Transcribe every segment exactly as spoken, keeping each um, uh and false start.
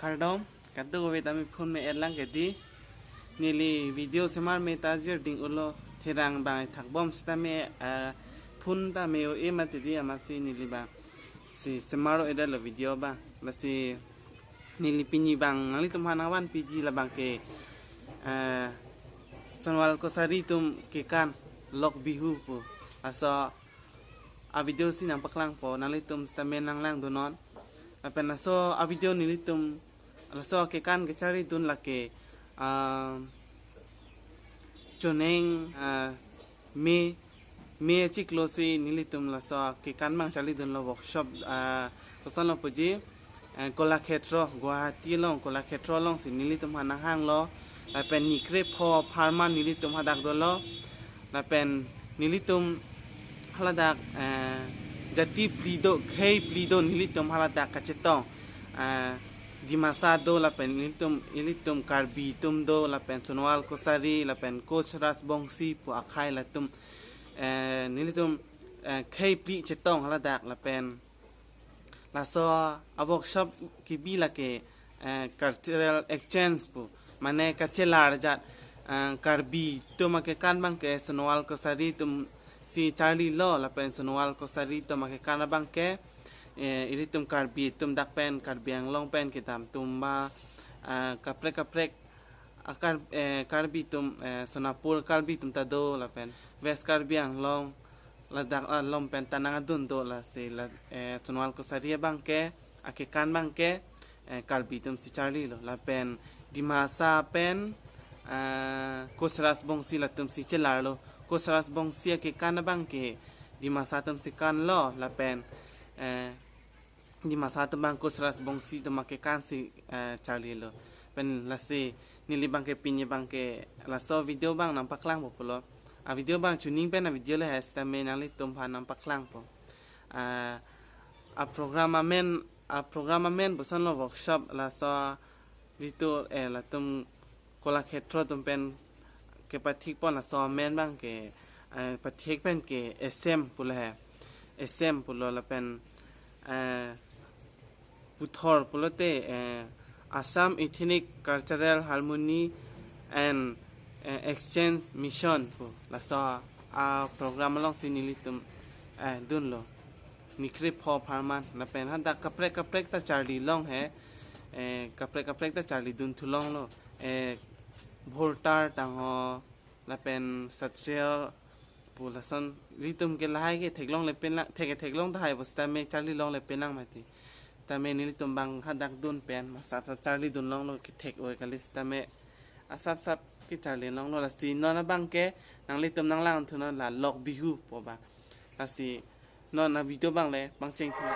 Kardom, kadokave tame phone me-et lang ke di. Neli video semar me ta jirding ulo, therang bang thakbom sitame, eh, phone ta me-o e mati di, amatsi neli bang si semar-o edetlo video bang. Lasi neli pini bang nanglitum aphan nangvanpiji labang ke, eh, Sonowal Kachari atum kekan Lok Bihu pu. Laso a-video si nangpaklangpo, nanglitum sitame nanglangdunnon. Lapen laso a-video nelitum, laso kekan kecharidun lake, ah, choneng, ah, me, me chiklo si nelitum laso kekan bang charlidunlo workshop, ah, kosonlo puji, eh, Kolakshetro, Guwahati along, Kolakshetro along si nelitum aphan nanghanglo. Lapen ni krepho apharman nelitum hadak dolo. Lapen nelitum haladak, eh, jati phli do, khei phli do nelitum haladak kachetong. Eh, Dimasa do lapen nelitum, ilitum Karbi atum do lapen Sonowal Kachari lapen Koch Rajbongsi pu akhei latum, eh, nelitum, eh, khei phli chetong haladak lapen laso a-workshop kebi lake, eh, cultural exchange pu, mane kachelar jat, eh, Karbi atum akekan bang ke Sonowal Kachari atum si charlilo lapen Sonowal Kachari atum akekan abang ke, eh, ilitum Karbi atum dak pen Karbi Anglong pen kedam atum ba, eh, kaprek kaprek akar, eh, Karbi atum, eh, Sonapur Karbi atum ta do lapen West Karbi Anglong ladak along pen ta nangdun do lasi la, eh, Sonowal Kachari abang ke, akekan bang ke, eh, Karbi atum si charlilo lapen Dimasa pen, eh, Koch Rajbongsi latum si chelarlo. Koch Rajbongsi akekan abang ke Dimasa atum si kanlo lapen, eh, Dimasa atum bang Koch Rajbongsi atum akekan si, eh, charlilo. Pen lasi neli bang ke pini bang ke laso video bang nangpaklangpo pulo. A-video bang chuning pen a-video le hai sitame nanglitum aphan nangpaklangpo. Ah, a-program amen, a-program amen pusonlo workshop laso ditu, eh, latum Kolakshetro atum pen kepathikpon laso amen bang ke, eh, pathik pen ke ASEM pulo he. ASEM pulo lapen, eh, puthot pulote, eh, Assam Ethnic Cultural Harmony and, eh, Exchange Mission pu. Laso a-program along si nelitum, eh, dunlo. Ni krepho apharman lapen hadak kaprek kaprek ta charlilong he. Eh, kaprek kaprek ta charlidun thulonglo. Eh, Bhortar tangho lapen Satria pu lason ilitum ke lahai ke theklongle pen lang, thek theklong tahai pusitame charlilongle pen lang mati. Tame nelitum bang hadak dun pen masap sap charlidunlonglo, kethek oi kali sitame asap sap kecharlilonglo. Lasi non abang ke nanglitum nanglangthunon la Lok Bihu pu ba. Lasi non a-video bang le bang chengthunon.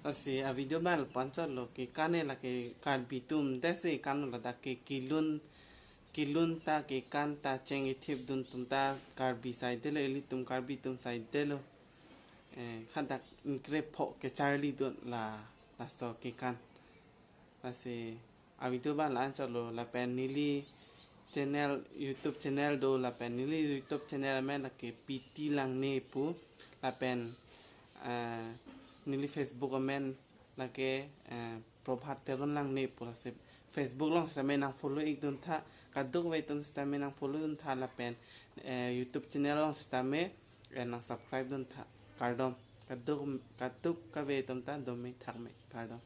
Lasi a video abang la-an chotlo, kekan ke lake Karbi atum desi kan lo, ladak ke kelun, kelun ta kekan ta cheng-ithip dun atum ta Karbi saidelo, ilitum Karbi atum saidelo. Eh, hadak ingkre pho kecharli dun la, laso kekan. Lasi a video abang la-an chotlo, lapen neli channel, YouTube channel do, lapen neli YouTube channel amen lake P T Langne pu, lapen, eh, neli Facebook amen lake, eh, Prabhat Teron Langne pu, lasi Facebook along sitame nang follow ik dun tha, kadokave atum sitame nang follow dun tha lapen eh, YouTube channel along sitame eh, nang subscribe dun tha. Kardom. Kaduk kaduk kave atum ta dome thakme. Kardom.